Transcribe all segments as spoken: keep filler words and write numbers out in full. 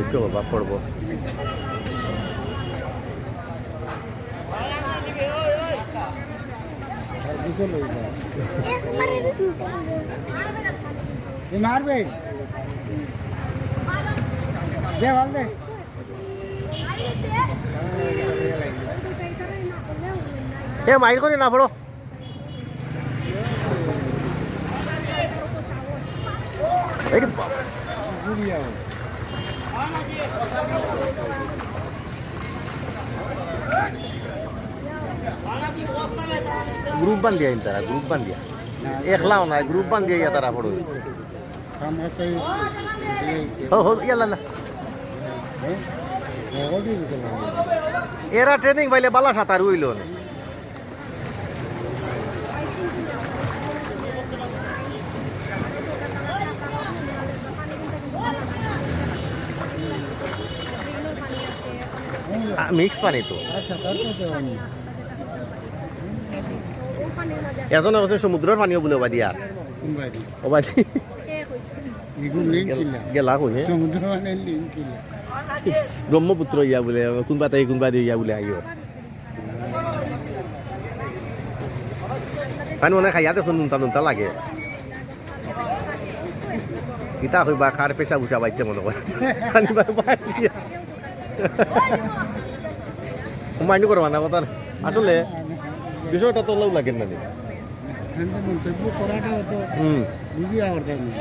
কি বাবা পড়বো? এ মারবে। দে, বল দে। এ মাইর করে না পড়ো। এই রে বাবা। গ্রুপ বান্ধিয়া আইন তারা, গ্রুপ বান্ধিয়া। একলাও নাই, গ্রুপ বান্ধিয়া ইয়া তারা পড়ো। হো, হো, ইয়াল্লা না। এরা ট্রেনিং পাইলে বালা সাঁতার হইল না। আ, মিক্স পানি তো। আচ্ছা, তারপর তো আমি। এখন অবশ্য সমুদ্রর পানিও বুলে বাদিয়া। কোন বাড়ি? ও বাদি। ইগুন লিঙ্ক কিলা? গেলা কই, হে? সমুদ্র মানে লিঙ্ক কিলা? ব্রহ্মপুত্র ইয়া বুলে, কোনবা তাই কোনবা দিয়ে ইয়া বুলে আইও। পানি মনে হয় খাইয়া দেখো, নুনতা নুনতা লাগে। ইতা কইবা, কার পেশা বুঝা পাইছে মনে হয়। পানি বার পাইছে। মাইন্ড করবা না কথা। আসলে বিষয়টা তো লাউ লাগে না নি। এখানে মন্তব্য করাটা তো হুম। বুঝি আমার তাই না।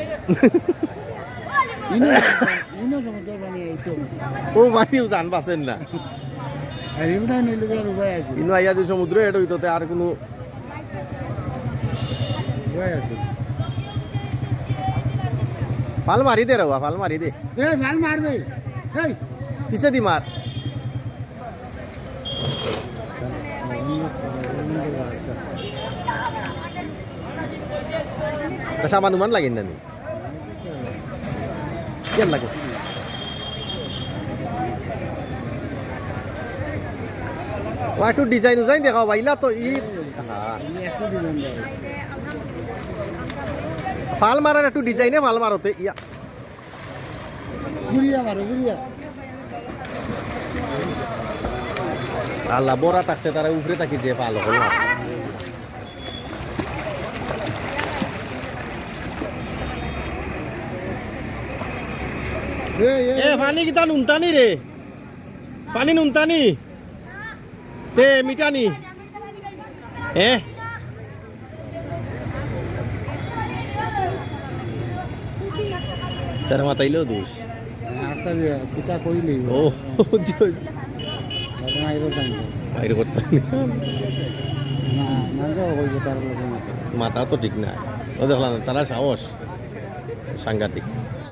ইনো, ইনো সমুদ্র পানি আইতো। ও পানিও জান বাঁচেন না। আর এমনি নিলে তো আর উপায় আছে। ইনো আইয়া যদি সমুদ্র এড হইতো, তে আর কোনো ফাল মারি দে রে বাবা, ফাল মারি দে। এ, ফাল মারবে। এই। পিছে দি মার। তা সামান উমান লাগে না নি? কেন লাগে? ও একটু ডিজাইন উজাইন দেখাও ভাই, ইলা তো ই, হ্যাঁ। ফাল মারার একটু ডিজাইনে ফাল মারতে ইয়া। ঘুরিয়া মারো, ঘুরিয়া। আল্লাহ, বড়া থাকতে তারা উপরে থাকি যে ফাল হলো। এই, এই, এ, পানি কিতা নুনতানি রে? পানি নুনতানি? তে মিটানি? এ? তারা মাতাইলেও দোষ। আস্তা দিয়া, কিতা কইলেই। ও, জি। ঘটনা এরকম। বাইরে করতে না। না, না, না, ওই যে তার লগে মাথা। মাথা তো ঠিক না। ও দেখলাম, তারা সাহস। সাংঘাতিক।